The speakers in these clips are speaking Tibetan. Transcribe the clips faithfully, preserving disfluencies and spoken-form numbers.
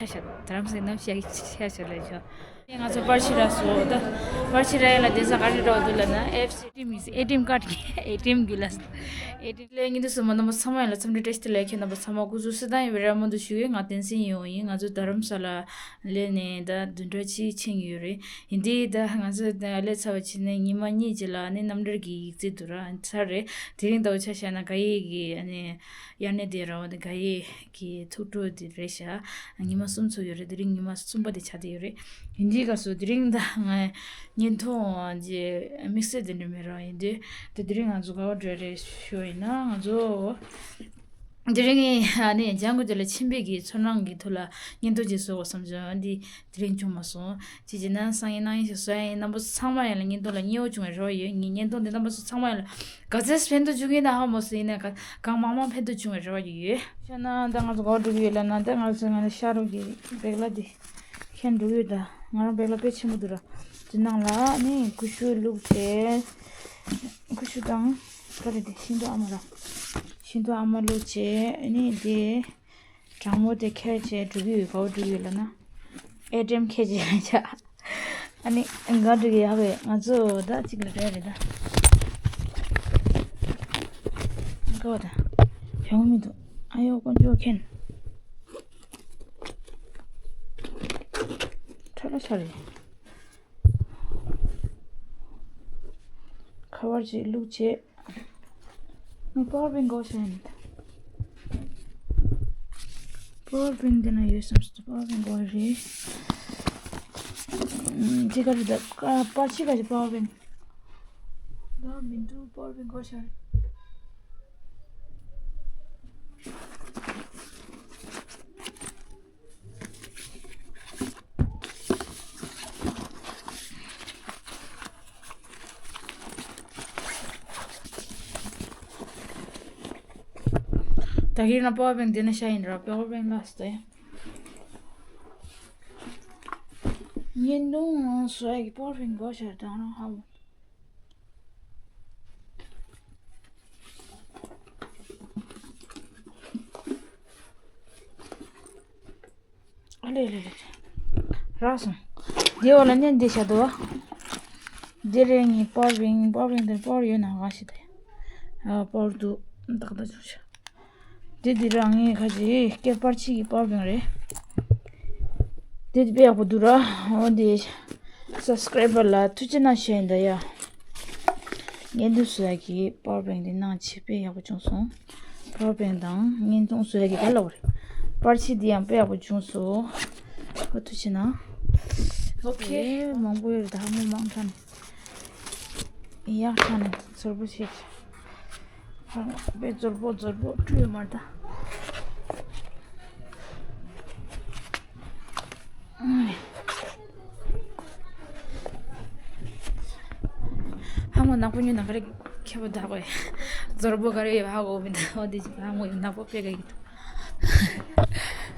ཤ་ཤ་དྷ་རམ་ས་ལའི་གནམ་གཤིས་ཡག་གི་ཤ་ཤ་ལ་ཤོ། ང་ཚོ་པར་ཆི་ར་སོ་ད། པར་ཆི་ར་ཡ་ལ་དེ་ས་ག་རེ་འགྲོ་འདུག་ལབ་ན། ཨེ་ཕི་སི་ཨེ་ཊི་ཨེམ་ཀར་ཌི་ཨེ་ཊི་ཨེམ་རྒྱུ་ལ། ཨེ་ཊི་ཨེམ་ལས་ཉིན་དུ་སོ་མ་རྣམ་པ་ཚང་མ་ཡ་ལ་འཚམས་འདྲི་བཀྲ་ཤིས་བདེ་ལེགས། ཁྱེད་རྣམ་པ་ཚང་མ་སྐུ་གཟུགས་བསོད་བདེ་ཡིན་པའི་རེ་བ་མང་དུ་ཞུ་གི། ང་བསྟན་འཛིན་ཡོང་ཡིན། ང་ཚོ་རྡ་རམ་ས་ལ་སླེབས་ནས་ད་བདུན་ཕྲག་གཅིག་ཕྱིན་ཡོད་རེད། ཡིན་དུས་ད་ང་ཚོ་ད་སླེབས་ཚར་བ་ཕྱིན་ནས་ཉི་མ་གཉིས་རྗེས་ལ་ཨ་ནི་གནམ་གྲུ་གི་ཡིག་ཚད་དུ་ར་ཚར་རེད། དེ་རིང་ཟླ་བ་ཆ་བཞག་ན་ག་ཡེ་གི་ཨ་ནི་དབྱར་གནས་དེ་ར་བ་དེ་ག་ཡེ་གི་ཐུགས་སྤྲོ་དེ་རེད་ཤག་ཉི་མ་གསུམ་ཚུགས་ཡོད་རེད། དེ་རིང་ཉི་མ་གསུམ་པ་དེ་ཆགས་བསྡད་ཡོད་རེད། ཡིན་དུས་སྐབས་སུ་དེ་རིང་ད་ང་བརྙན་ཐུང་གི་དམིགས་བསལ་དེ་འདྲ་མེད་ར། ཡིན་དུས་ད་དེ་རིང་ང་ཚོ་ག་བ་འགྲོ་རེད་ཞུ་ཡིན་ན། ང་ཚོ་དེ་རིང་ཨ་ནི་ལྗང་གུ་དེ་ལ་ཕྱིན་པའི་གི་ཚོར་སྣང་གི་ཐོག་ལ་བརྙན་ཐུང་ཅིག་བཟོ་དགོས་བསམ་བྱུང་། འདི་དེ་རིང་བྱུང་མ་སོང་། ཅི་བྱས་ན་སང་ཉིན་གནངས་ཉིན་ཞིག་བཟོ་ཡ་ཡིན། རྣམ་པ་ཚོ་ཚང་མ་ཡ་ལ་བརྙན་ཐུང་ལ་མཉེས་པོ་བྱུང་བའི་རེ་བ་ཡོད། ངའི་བརྙན་ཐུང་འདི་རྣམ་པ་ཚོ་ཚང་མ་ཡ་ལ་ག་ཚོད་ཕན་ཐོགས་བྱུང་གི་ན་ཧ་མ་སོང་། ཡིན་ན་ག་གང་མང་མང་ཕན་ཐོགས་བྱུང་བའི་རེ་བ་ཡོད། ཤ་ན་ད་ང་ཚོ་ག་བ་འགྲོ་གི་ཡོད་ལབ་ན། ད་ང་ཚོ་ང་ལ་ཤ་རོགས་ཀྱི་བེག་ལ་འདི་ཁྱེར་འགྲོ་གི་ཡོད། ད་ང་རང་བེག་ལ་དཔེ་ཆེན་པོ་འདུག་ར། འདི་ནང་ལ་ནི་ཀུ་ཤུ་བླུགས་བྱས། ཀུ་ཤུ་དང་ག་རེ་དེ་ཤིང་ཏོག་ཨ་མ་ར། ཤིང་ཏོག་ཨ་མ་བླུགས་བྱས་ནི་དེ། གྲང་མོ་དེ་ཁྱེར་བྱས་འགྲོ་གི་ཡོད། ག་བ་འགྲོ་གི་ཡོད་ལབ་ན། ཨེ་ཊི་ཨེམ་ཁྱེར་བྱས་ཡ་ཆ། ཨ་ནི་ག་འགྲོ་གི་ཡོད་རེད། ང་ཚོ་ད་གཅིག་ལ་རེད་རེད་ད། ག་བ་ད། ཡོང་མི་འདུག་ཨ་ཡོ་དཀོན་མཆོག་མཁྱེན། ཁྲ་ལ་ཆ་རེད། ཁ་པར་ཅིག་བླུགས་བྱས། ངས་པ་ཝར་བེང་གོ་ཤ་ཡིན། པ་ཝར་བེང་འདི་ན་ཡོད་བསམ་སོང་། པ་ཝར་བེང་གོ་རེད། ཨམ། འདི་ག་རེད་ད། ཀ་པར་ཆས་ག་ཅིག་པ་ཝར་བེང་། ད་མི་འདུག་པ་ཝར་བེང་གོ་ཤ་རེད། ད་གིན་ན་པ་ཝར་བེང་དེ་ན་ཤ་ཡིན་ར། པ་ཝར་བེང་ལ་སྟེ། ཉིན་དུང་སོ་ཡ་གི་པ་ཝར་བེང་གོ་ཤར་དང་རང་ཧ་མོ། ཨ་ལེ་ལེ་ལེ། རག་སོང་། དེ་འོག་ལ་ནི་འདི་བྱ་དོ། འདི་རེད། ངའི་པ་ཝར་བེང་། པ་ཝར་བེང་དེར་པ་ཝར་ཡོད་ན་ག་ཞིག་དེ། ཨ། པ་ཝར་འདུག་ཏག་ཏག་བྱུང་ཤག་འདི་འདི་རང་ངའི་ཁ་ཅིག་སྐད་པར་ཆས་ཀྱི་པ་ཝར་བེང་རེད། འདི་དཔེ་ཡག་པོ་འདུག་ར། འོ་འདི། སབ་སི་ཀ་རའི་བར་ལ་ཐུགས་རྗེ་གནང་ཞུ་ཡིན་ད་ཡ། བརྙན་ཐུང་བཟོ་ཡ་གི་པ་ཝར་བེང་འདི་གནང་བྱས་དཔེ་ཡག་པོ་བྱུང་སོང་། པ་ཝར་བེང་དང་བརྙན་ཐུང་བཟོ་ཡ་གི་ག་ལ་བར། པར་ཆས་འདི་ཡང་དཔེ་ཡག་པོ་བྱུང་སོང་། ཨོ་ཐུགས་རྗེ་གནང་། ཨོ་ཁེ། མང་པོ་ཡོད་རེད་ད། ཧ་མོ་མང་ཁྲ་ནས། ཡག་ཁྲ་ནས་ཚོར་པོ་ཞིག་དཔེ་ཛོར་པོ་ཛོར་པོ་བཀྲུས་ཡོད་མ་རེད་ད། ཧ་མོ་ནག་པོ་ཉོས་ན་ག་རེ་ཁྱད་པར་འདུག་གོ། ཛོར་པོ་ག་རེ་ཡོད་ཧ་གོ་མི་འདུག་འོ་དེ་ཅིག་ཧ་མོ་ཡོད་ནག་པོ་དཔེ་ག་ཡིན་འདུག་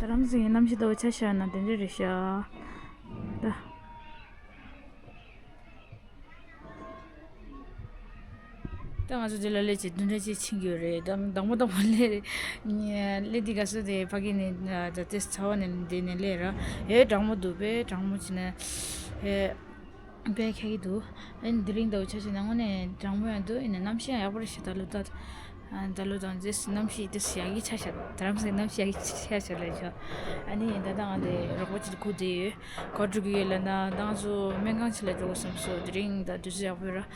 རྡ་རམ་ས་ལའི་གནམ་གཤིས་ད་བོ་ཆ་བཞག་ན་དེ་འདྲ་རེད་ཤག་ད། ད་ང་ཚོ་འདི་ལ་སླེབས་བྱས་བདུན་ཕྲག་གཅིག་ཕྱིན་གྱི་ཡོད་རེད། ད་དང་པོ་དང་པོ་སླེབས་སླེབས་དུས་སྐབས་སུ་དེ་ཕ་གི་ནས་ད་ལྟའི་ཚ་བ་ནས་འདི་ནས་སླེབས་ར། ཨེ་གྲང་མོ་འདུག་དཔེ་གྲང་མོ་བྱས་ནས་ཨེ་དཔེ་ཁྱག་གི་འདུག་ཨེ་འདི་རིང་ཟླ་བོ་ཆ་བཞག་ན་དངོས་གནས་གྲང་མོ་ཡང་འདུག་ཡིན་ན་གནམ་གཤིས་ཡང་ཡག་པོ་རེད་ཤག་ད་ལོ་ད་ད་ལོ་དང་རྗེས་སུ་གནམ་གཤིས་དེ་ཡག་གི་ཆགས་ཤག་རྡ་རམ་ས་ལའི་གནམ་གཤིས་ཡག་གི་ཆགས་ཤག་ལབ་ཤག་ཨ་ནི་ད་ལྟ་ང་དེ་རོགས་པ་ཅིག་ལ་སྒུག་བསྡད་ཡོད། ག་འགྲོ་གི་ཡོད་ལབ་ན་ད་ང་ཚོ་སྨན་ཁང་ཅིག་ལ་འགྲོ་དགོས་བསམ་སོང་། དེ་རིང་ད་དུས་ཚོད་ཡག་པོ་ཡོད་ར།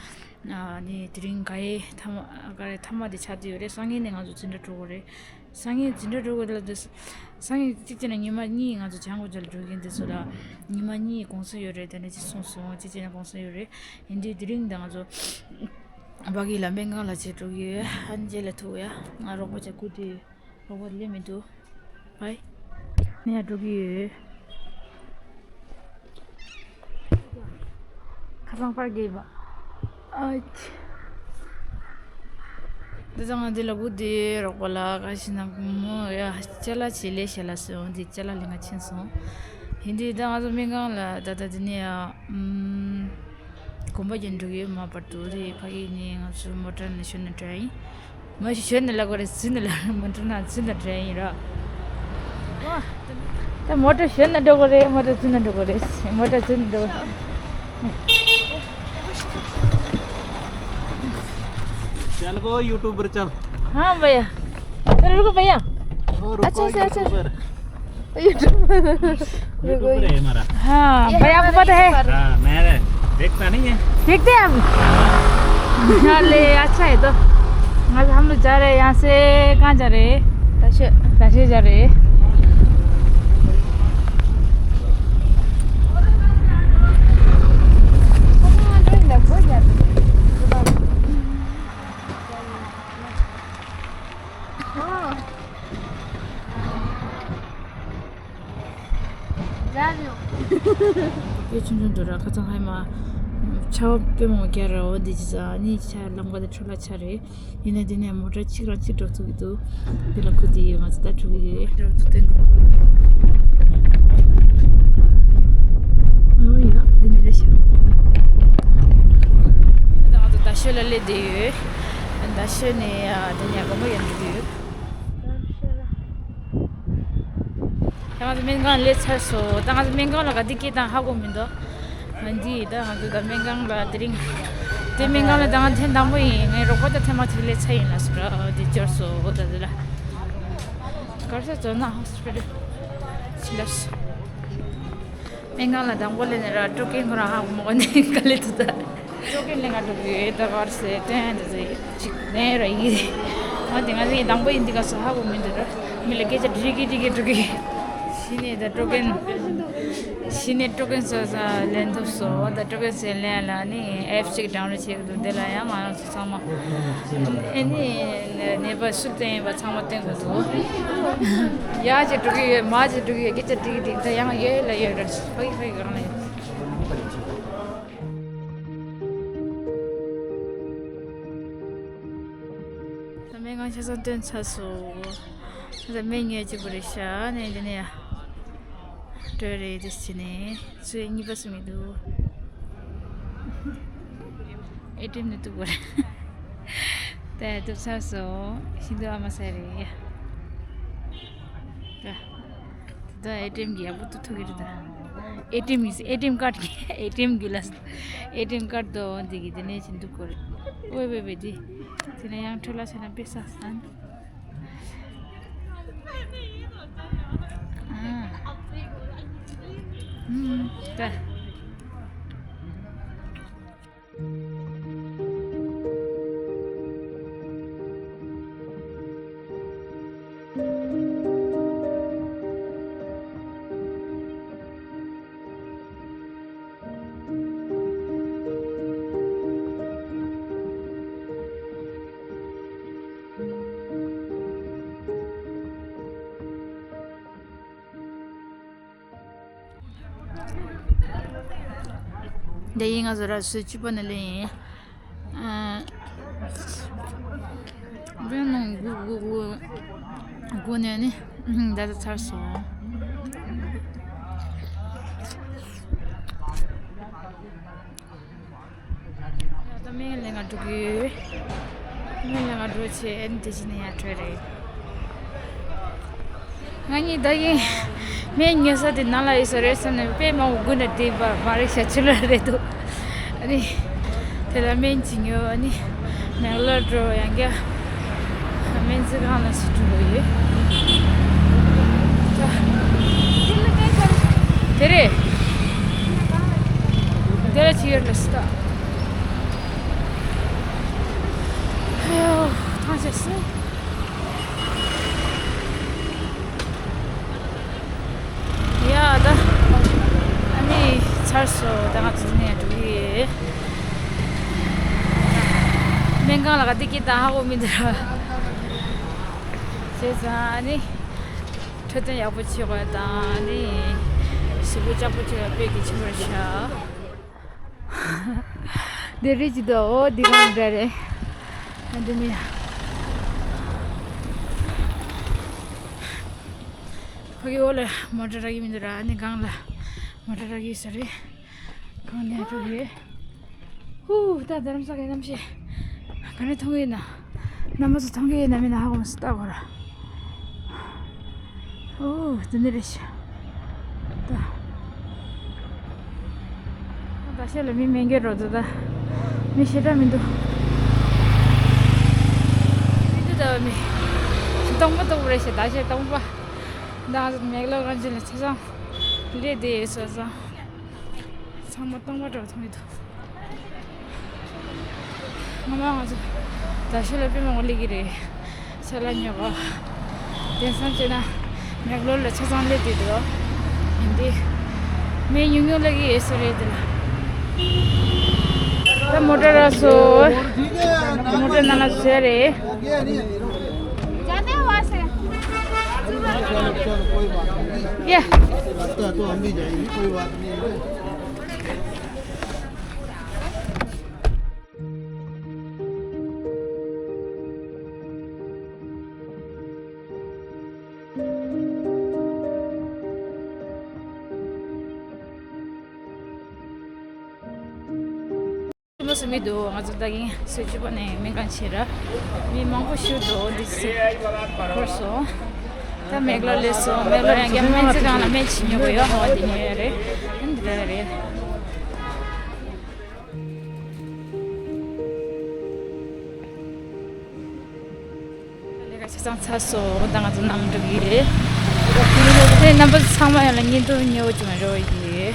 ཨ་ནི་དེ་རིང་ག་ཡེ་མཐའ་མ་ག་རེ་མཐའ་མ་དེ་ཆགས་བསྡད་ཡོད་རེད། སང་ཉིན་ནས་ང་ཚོ་འཛིན་གྲྭ་འགྲོ་དགོས་རེད། སང་ཉིན་འཛིན་གྲྭ་འགྲོ་དགོས་ལབ་དུས། སང་ཉིན་གཅིག་བྱས་ན་ཉི་མ་གཉིས་ང་ཚོ་ལྗང་གུ་མཇལ་འགྲོ་གི་ཡིན། དེ་ཚོ་ལ་ཉི་མ་གཉིས་གུང་སེང་ཡོད་རེད། དེ་འདྲ་ཅིག་གསུངས་སོང་། གཅིག་བྱས་ན་གུང་སེང་ཡོད་རེད། ཡིན་དུས་དེ་རིང་ད་ང་ཚོ་ཕ་གི་ལ་སྨན་ཁང་ལ་ཅིག་འགྲོ་གི་ཡོད། ཨ་ནི་རྗེས་ལ་ཐུག་ཡ། ང་རོགས་པ་ཅིག་ལ་སྒུག་བསྡད་ཡོད། རོགས་པ་སླེབས་མི་འདུག་བྷའི། ངས་འགྲོ་གི་ཡོད། ཁ་སང་པར་རྒྱབ་པ། ཨ་ཙི། འདི་ཚང་མ་འདི་ལ་སྒུག་བསྡད་ཡོད། རོགས་པ་ལ་ག་ཞིག་ན་མོ་ཡ་ཅ་ལག་ཅིག་ལས་བྱེད་ལ་སོང་། འདི་ཅ་ལག་ལེན་ག་ཕྱིན་སོང་། ཡིན་དུས་ད་ང་ཚོ་སྨན་ཁང་ལ་ད་ལྟ་འདི་ནས་ཡ། ཨམ། དགོན་པ་རྒྱབ་འགྲོ་གི་ཡོད། མ་པར་དུ་དེ་ཕ་གི་ནས་ང་ཚོ་མོ་ཊ་ནས་ཞོན་ནས་འགྲོ་ཡ་ཡིན། མ་གཞི་ཞོན་ནས་ལབ་དགོས་རེད། འཛུལ་ནས་ལབ། མོ་ཊ་ནང་འཛུལ་ནས་འགྲོ་ཡ་ཡིན་ར། ཨོ། ད་མོ་ཊ་ཞོན་ན་འགྲོ་གི་རེད། མོ་ཊ་བཙུགས་ན་འགྲོ་གི་རེད། མོ་ཊ་བཙུགས་ན་འགྲོ་གི་རེད། चल वो यूट्यूबर चल। हाँ भैया। अरे रुको भैया। वो रुको, अच्छा, अच्छा, अच्छा। YouTuber। YouTuber। YouTuber है हमारा। हाँ, ये भैया को हमारा पता है। YouTuber। हाँ, मैं देखता नहीं है। देखते हैं आप? हाँ, ले, अच्छा है तो। आज हम लोग जा रहे हैं यहाँ से, कहाँ जा रहे हैं? ताशे। ताशे जा रहे हैं। དཔེ་ཆུང་ཆུང་འདུག་ར། ཁ་སང་ཧའི་མ་ཆར་པ་དཔེ་མང་པོ་རྒྱག་ར། འོ་འདི་ཅི་ཙ་ནི་ཆ་ལམ་ཁ་དེ་འཕྲོ་བརླག་ཆགས་རེད། ཡིན་ན་འདི་ནས་མོ་ཊ་གཅིག་རང་གཅིག་འགྲོ་ཐུབ་ཀྱི་འདུག་འདི་ལ་ཁུ་དེ་ཡོད། ང་ཚོ་ད་འགྲོ་གི་ཡོད། འགྲོ་ཐུབ་སྟོན་གི། འོ་ཡ། འདི་ནས་རེད་ཤག་ད་ང་ཚོ་རྡ་ཤོད་ལ་སླེབས་བསྡད་ཡོད། རྡ་ཤོད་ནས་ཡ་དེ་ནས་སྒོ་མོ་ཡར་འགྲོ་གི་ཡོད། ད་ང་ཚོ་སྨན་ཁང་སླེབས་ཚར་སོང་། ད་ང་ཚོ་སྨན་ཁང་ལ་ག་དུས་སྐྱེལ་བཏང་ཧ་གོ་མི་འདུག་ང་འདི་ད་ང་ཚོ་ད་སྨན་ཁང་ལ་དེ་རིང་། དེ་སྨན་ཁང་ལ་ད་ང་ཐེངས་དང་པོ་ཡིན། ངའི་རོགས་པ་ད་ཐེངས་མ་གཅིག་སླེབས་ཚར་ཡིན་ལ་སོ་ར། དེ་འབྱོར་སོང་། ད་དེ་ལ་གར་ས་ཛོ་ན་ཧོ་སི་པི་ཊལ་ཕྱི་ལ་སོང་། སྨན་ཁང་ལ་དང་པོ་སླེབས་ནས་ར་སྤྲོ་སྐྱིད་ཁོ་རང་ཧ་གོ་མ་གོ་ནས་ག་ལེ་ཐུ་ད། སྤྲོ་སྐྱིད་ལེན་ག་འགྲོ་གི་ཡོད། ད་གར་སེ་སྟོན་དེ་ཚོ་ཅིག་ནས་ར་ཡིན། ང་དེ་ང་ཚོ་དང་པོ་ཡིན། འདི་ག་སོ་ཧ་གོ་མི་འདུག་ར། མི་ལ་སྐད་ཆ་དྲི་གི་དྲི་གི་འགྲོ་གི། གཞི་ནས་ད་སྤྲོ་སྐྱིད། གཞི་ནས་སྤྲོ་སྐྱིད་སོ་ས་ལེན་ཐུབ་སོང་། ད་སྤྲོ་སྐྱིད་སེ་ལེན་ལ་ནི་ཨེབ་ཅིག་ཌའོན་ལོཌ་བྱེད་ཀྱི་འདུག་དེ་ལ་ཡང་ང་རང་ཚོ་ཚང་མ། ཨེ་ནི་ནད་པ་སུ་བསྟན་ཡིན་པ་ཚང་མ་བསྟན་དགོས་འདུག་ཡར་ཅིག་འགྲོ་གི་ཡོད། མར་ཅིག་འགྲོ་གི་ཡོད། སྐད་ཆ་དྲི་གི་དྲི་གི། ད་ཡང་ཡོད་ལ་ཡོད་ར། ཕ་གི་ཕ་གི་གང་ལ་ཡོད། ད་སྨན་ཁང་ཆ་ཚང་སྟོན་ཚར་སོང་། ད་སྨན་ཉོས་གཅིག་པུ་རེད་ཤག་ནས་འདི་ནས་ཡ་སྤྲོད་རེད། དེ་བྱས་ནས་ཚོས་གཉིས་པ་སུ་མི་འདུག་ཨེ་ཊི་ཨེམ་ནས་གཏུབ་དགོས་རེད། ད་གཏུབ་ཚར་སོང་། ཤིན་ཏུ་ཨ་མ་ས་རེད་ཡ། ད་ད་ཨེ་ཊི་ཨེམ་གྱི་ཡག་པོ་གཏུབ་ཐུབ་ཀྱི་རེད་ད། ཨེ་ཊི་ཨེམ་གྱི་ཨེ་ཊི་ཨེམ་ཀར་གྱི་ཨེ་ཊི་ཨེམ་གྱི་ལ་ཨེ་ཊི་ཨེམ་ཀར་དོ་འདི་གི་དེ་ནས་ཅི་འདུག་གོ་རེད། ཝེ་ཝེ་ཝེ་འདི་དེ་ནས་ཡང་འཕྲོ་བརླག་བྱས་ན་དཔེ་བསགས་ས་ནི། ཨ། ཨུམ། ད། འདི་ཡིན། ང་ཚོ་ར་སུ་བཅུ་པ་ནས་སླེབས་ཡིན། ཨ། དཔེ་ནང་སྒུག་སྒུག་སྒུག་སྒུག་ནས་ནི་ད་ལྟ་ཚར་སོང་། ད་སྨན་ལེན་ག་འགྲོ་གི་ཡོད། སྨན་ལེན་ག་འགྲོ་བྱས་ཨ་ནི་དེ་བཞིན་ནས་ཡར་བྲོས་རེད། ང་གཉིས་ད་གིན་སྨན་ཉོ་ས་དེ་ནང་ལ་ཡོད་ས་རེད་བསམ་ནས་དཔེ་མང་པོ་སྒུག་ནས་བསྡད་པ་མ་རེད་ཤག་ཕྱི་ལོགས་རེད་འདུག་ཨ་ནི་དེ་ལ་སྨན་ཅིག་ཉོས། ཨ་ནི་མེག་ལོར་འགྲོ། ཡང་བསྐྱར་སྨན་རྩིས་ཁང་ལ་ཞིག་འགྲོ་དགོས་ཡོད། དེ་རེད། དེ་ལ་ཅི་ཡོད་ལ་སི་ད། ཧེའོ། ཐང་ཆད་སོང་། ཡ་ད། ཨ་ནི་ཚར་སོང་། ད་ང་ཚོ་འདི་ནས་འགྲོ་གི་ཡོད། སྨན་ཁང་ལ་ག་དུས་སྐྱེལ་བཏང་ཧ་གོ་མི་འདུག་ར། བྱས་ཙང་ཨ་ནི་འཕྲོད་བསྟེན་ཡག་པོ་བྱེད་དགོས་དང་། ཨ་ནི་གཟུགས་པོ་ལྕགས་པོ་བྱེད་པ་དཔེ་གལ་ཆེན་པོ་རེད་ཤག་འདི་རི་ཅི་དོ། འོ་འདི་གང་འདྲ་རེད། ཨ་འདི་ནི་ཕ་གི་འོག་ལ་མོ་ཊ་རག་གི་མི་འདུག་ར། ཨ་ནི་སྒང་ལ་མོ་ཊ་རག་གི་ཡོད་ས་རེད། སྒང་ནས་འགྲོ་གི་ཡོད། ཧུ། ད་རྡ་རམ་ས་ལའི་གནམ་གཤིས་ག་འདྲ་མཐོང་གི་ཡོད་ན། རྣམ་པ་ཚོ་མཐོང་གི་ཡོད་ན་མེད་ན་ཧ་གོ་མ་སོང་། ལྟ་དགོས་ར། ཨོ་དེ་འདྲ་རེད་ཤག་ད་ཤོད་ལ་མི་མེད་མཁན་རོ་ད། ད་མི་ཞེ་དྲག་མི་འདུག་མི་འདུག་ད་མི་སྟོང་པ་སྟོང་པ་རེད་ཤག་ད་ཤོད་སྟོང་པ། ད་མེག་ལོར་རང་ཅན་ལ་ཆ་ཚང་སླེབས་བསྡད་ཡོད་ས་ཚང་། ཚང་མ་སྟོང་པ་འདྲ་བོ་མཐོང་གི་འདུག་སྔོན་མ་ང་ཚོ་རྡ་ཤོད་ལ་དཔེ་མང་པོ་སླེབས་ཀྱི་རེད། ས་ལ་ཉོ་ག་དེང་སང་བྱས་ན་མེག་ལོར་ལ་ཆ་ཚང་སླེབས་བསྡད་འདུག་ཡིན་དེ། མི་ཉུང་ཉུང་སླེབས་ཀྱི་ཡོད་ས་རེད་དེ་ལ། ད་མོ་ཊ་རག་སོང་། མོ་ཊ་ནང་ལ་ཟེར་རེད། जाने वहाँ से। चलो, चलो, कोई बात नहीं। ये। रास्ता तो हम भी जाएंगे, कोई बात नहीं है। ཁྱིམ་ལ་སུ་མི་འདུག་ང་ཚོ་ད་གིན་སུ་ཅི་པ་ནས་མི་གང་ཆེ་ར། མི་མང་པོ་ཞིག་འདུག་འདི་སི་འཁོར་སོང་། ད་མེག་ལོར་སླེབས་སོང་། མེག་ལོར་ཡང་རྒྱ་མི་སྨན་རྩིས་ཁང་ལ་སྨན་ཅིག་ཉོ་དགོས་ཡོད། ཧ་བ་འདི་ཉོ་ཡ་རེད། ཨ་ནི་འདི་ལ་རེད། ལས་ཀ་ཆ་ཚང་ཚར་སོང་། ད་ང་ཚོ་ནང་འགྲོ་གི་རེད། དེ་རྣམ་པ་ཚང་མ་ཡོང་ལ་བརྙན་ཐུང་ཉོ་ཅི་མ་རོ་ཡི།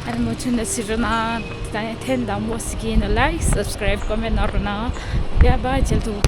ཨ་ནི་མུ་མཐུད་ནས་གཟིགས་རོགས་གནང་། ད་ནི་ཐེངས་དང་པོ་གཟིགས་ཀྱི་ཡིན་ན་ལའིཀ་སབ་སི་ཀ་རའིབ་ཀོ་མེན་ཊི་གནང་རོགས་གནང་། ཡ་བཱའི། མཇལ་ཐུབ།